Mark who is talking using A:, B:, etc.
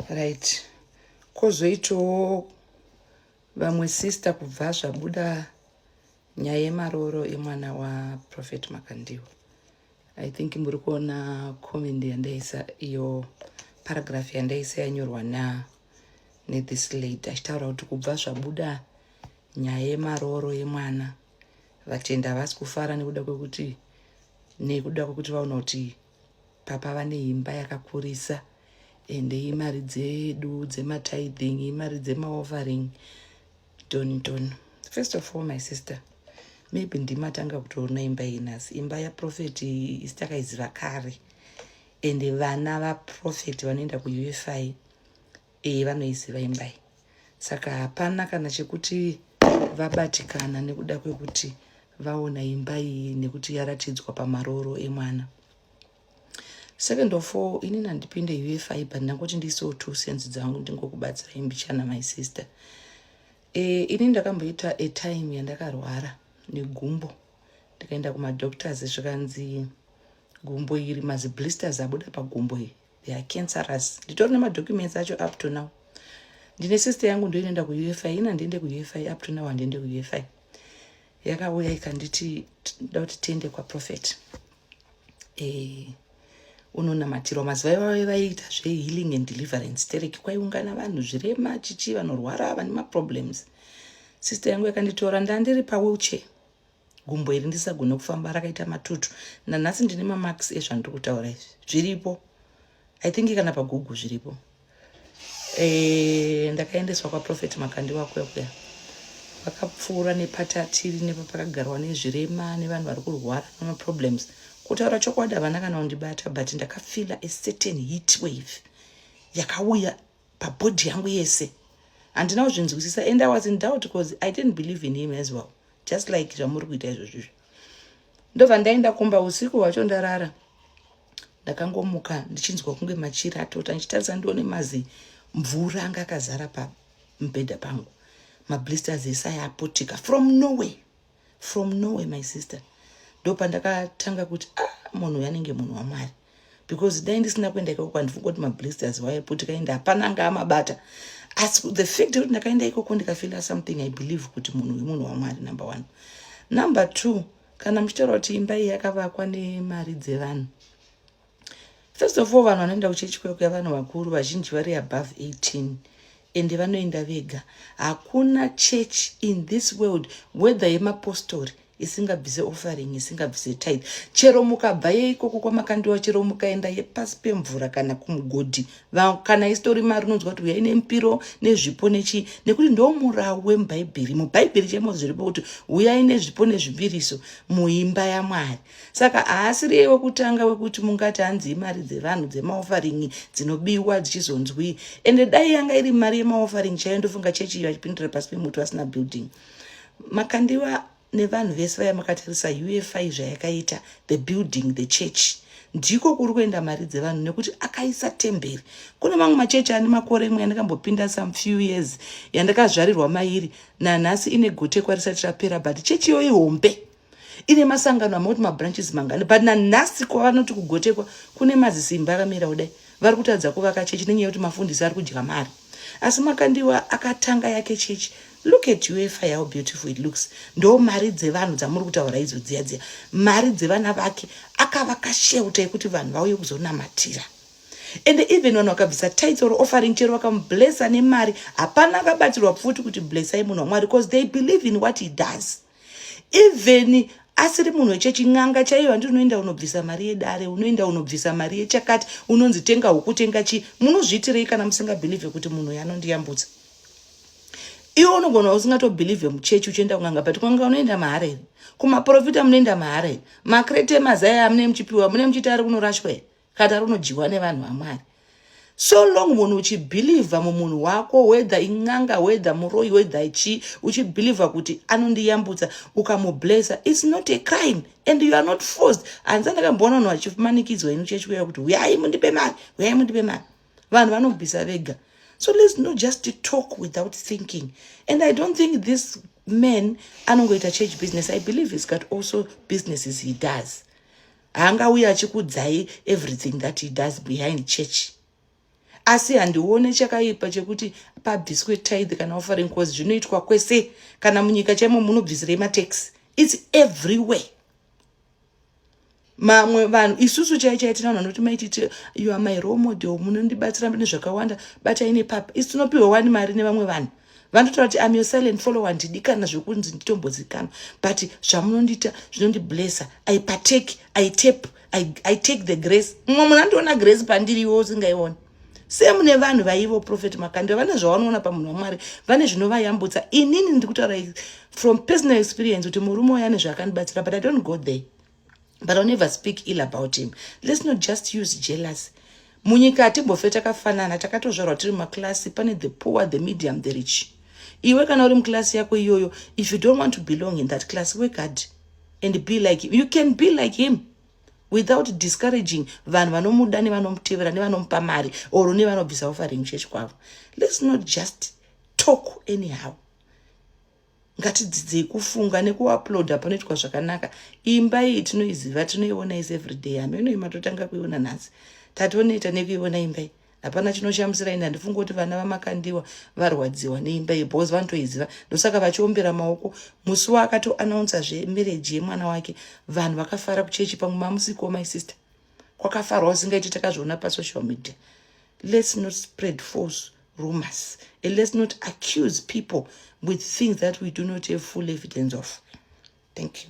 A: Right, kwozoitawo vamwe sister, kubva zvabuda nyaya yemaroro emwana waProphet Makandiwa, I think muri kuona comment yandaisa iyo, paragraph yandaisa yanyorwa na nethis lady achitaura kuti kubva zvabuda nyaya yemaroro yemwana, vatendi havasi kufara nekuda kwekuti vaona kuti papa vane imba yakakurisa, ende imari dzedu dzematithing, imari dzemaoffering, toni toni. First of all, my sister, maybe ndimatanga kutoona imba iyi nhasi. Imba yaProphet isi takaiziva kare, ende vana vaProphet vanoenda kuUFI vanoiziva imba iyi. Saka hapana kana chekuti vabatikana nekuda kwekuti vaona imba iyi, nekuti yaratidzwa pamaroro emwana. Second of all, inini handipinde UFI, but ndangoti ndiisewo 2 cents dzangu, ndingokubatsirai mbichana, my sister. Ini ndakamboita atime yandakarwara negumbo, ndikaenda kumadoctors, zvikanzi gumbo iri, maziblisters abuda pagumbo iri, they are cancerous. Nditori nemadocuments acho up to now. Ndine sister yangu ndoinoenda kuUFI. Ina handiende kuUFI, up to now handiende kuUFI. Yakauya ikanditi nda kuti tiende kwaprophet, unonamatirwa. Mazuva ivavo vaiita zvehealing and deliverance tereki, kwaiungana vanhu, zvirema, chichi, vanorwara, vane maproblems. Sister yangu yakanditora, ndandiri pawheelchair, gumbo iri ndisagone kufamba, rakaita matutu. Nanhasi ndine mamarks ezvandiri kutaura izvi, zviripo. I think kana paGoogle zviripo. Ndakaendeswa kwaProphet Makandiwa kuya kuya, vakapfuura nepatatiri, nepapakagarwa nezvirema nevanhu vari kurwara nemaproblems. Kutaura chokwadi, havana kana kundibata, but ndakafeela a certain heat wave yakauya pabody yangu yese. Handina kuzvinzwisisa and I was in doubt because I didn't believe in him as well, just like zvamuri kuita izvozvizvo. Ndobva ndaenda kumba. Usiku hwacho ndarara, ndakangomuka ndichinzwa kunge machira atota. Ndichitarisa, ndione mazi mvura anga akazara pamubhedha pangu, mablisters ese ayaputika from nowhere, from nowhere, my sister. Ndopandakatanga kuti, ah, munhu uyu anenge munhu waMwari, because dai ndisina kuenda ikoko, handifunga kuti mablisters waiputika, ende hapana anga amabata. Asi the fact yekuti ndakaenda ikoko, ndikafeela something, I believe kuti munhu uyu munhu waMwari, number one. Number two, kana muchitaura kuti imba iyi yakavakwa nemari dzevanhu, first of all, vanhu vanoenda kuchechi kwekuya vanhu vakuru, vazhinji vari above 18, ende vanoenda vega. Hakuna church in this world, whether yemapostori, isingabvise offering, isingabvise tithe. Chero mukabva yeikoko kwaMakandiwa, chero mukaenda yepasi pemvura kana kumugodhi, kana isitori mari, unonzwa kuti uyai nemupiro nezvipo nechii, nekuti ndo murau wemubhaibheri. Mubhaibheri chaimo zviripo kuti uyai nezvipo nezvipiriso muimba yaMwari. Saka haasiri wekutanga wekuti mungati hanzi imari dzevanhu dzemaoffering dzinobiwa dzichizonzwi. Ende dai yanga iri mari yemaoffering chaiyo, ndofunga chechi iyo achipindira pasi pemuti vasina building. Makandiwa nevanhu vese vaya, makatarisa UFI zvayakaita, the building, the church, ndiko kuri kuenda mari dzevanhu, nekuti akaisa temberi. Kune mamwe machechi ane makore, imwe yandakambopinda some few years yandakazvarirwa mairi, nanhasi ine gotekwa risati rapera, but chechi iyo ihombe, ine masangano amekuti mabranches mangani, but nanhasi kwavanoti kugotekwa kune mazisimba akamira kudai. Vari kutadza kuvaka chechi nenyaya yekuti mafundisi ari kudya mari. Asi Makandiwa akatanga yake chechi. Look at UFI, how beautiful it looks. Ndo mari dzevanhu dzamuri kutaura idzo dziya dziya, mari dzevana vake. Akavaka shelter yekuti vanhu vauye kuzonamatira. Ende even vanhu vakabvisa tithes or offering, chero vakamublessa nemari, hapana akabatirwa pfuti kuti blessai munhu waMwari, because they believe in what he does. Even asiri munhu wechechi, n'anga chaiyo, handi unoenda unobvisa mari yedare, unoenda unobvisa mari yechakati, unonzi tenga huku, tenga chii. Munozviitirei kana musingabelieve kuti munhu uyu anondiyambutsa? Iwe unogona usingatobelieve muchechi, uchienda kun'anga, but kun'anga unoenda mahara here? Kumaprofita munoenda mahara here? Makrete emazai amune muchipiwa, mune muchiti ari kunorashwa here, kana ari kunodyiwa nevanhu vaMwari? So long munhu uchibelieva mumunhu wako, whether in'anga, whether muroi, whether chii, uchibelieva kuti anondiyambutsa, ukamublessa, it's not a crime and you are not forced. Handisa ndakamboona vanhu vachimanikidzwa inu chechi kuya kuti uyai mundipe mari, uyai mundipe mari. Vanhu vanobvisa vega. So let's not just talk without thinking. And I don't think this man anongoita church business. I believe he's got also businesses he does. Haangauya achikudzai everything that he does behind church. Asi handione chakaipa chekuti pabviswe tithe kana offering, cause zvinoitwa kwese. Kana munyika chaimo munobvisirei matax? It's everywhere. Mamwe vanhu, isusu chai chai, tina vanhu vanoti, "Maititi, you are my role model, munondibatsira nezvakawanda, batai nepapa." Isu tinopiwa wani mari nevamwe vanhu vanotaura kuti, "Am your silent follower, ndidi kana zvekunzi nditombozikanwa, but zvamunondiita zvinondiblessa. I partake, I tap, I take the grace." Mumwe munhu andiona grace pandiriwo usingaioni. Semune vanhu vaivo Prophet Makandiwa, vane zvavanoona pamunhu waMwari, vane zvinovayambutsa. Inini ndiri kutaura from personal experience kuti murume uyo ane zvaakandibatsira, but I don't go there, but I'll never speak ill about him. Let's not just use jealousy. Munyika hatimbofe takafanana. Takatozvarwa tiri mumaklasi. Pane the poor, the medium, the rich. Iwe kana uri muklasi yako iyoyo, if you don't want to belong in that class, work hard and be like him. You can be like him without discouraging vanhu vanomuda nevanomutevera nevanomupa mari or nevanobvisa offering chechi kwavo. Let's not just talk anyhow. Ngatidzidzei kufunga nekuuploada panoitwa zvakanaka. Imba iyi tinoiziva, tinoiona is everyday. Hameno matotanga kuiona nhasi, tatonoita nekuiona imba iyi. Hapana chinoshamisira. Ini handifungi kuti vana vaMakandiwa varwadziwa neimba iyi because vanotoiziva, ndosaka vachiombera maoko. Musi waakatoannounca zvemarriage yemwana wake, vanhu vakafara kuchechi. Pamwe mamusiko, my sister, kwakafarwa usingaiti. Takazviona pasocial media. Let's not spread false rumors and let's not accuse people with things that we do not have full evidence of. Thank you.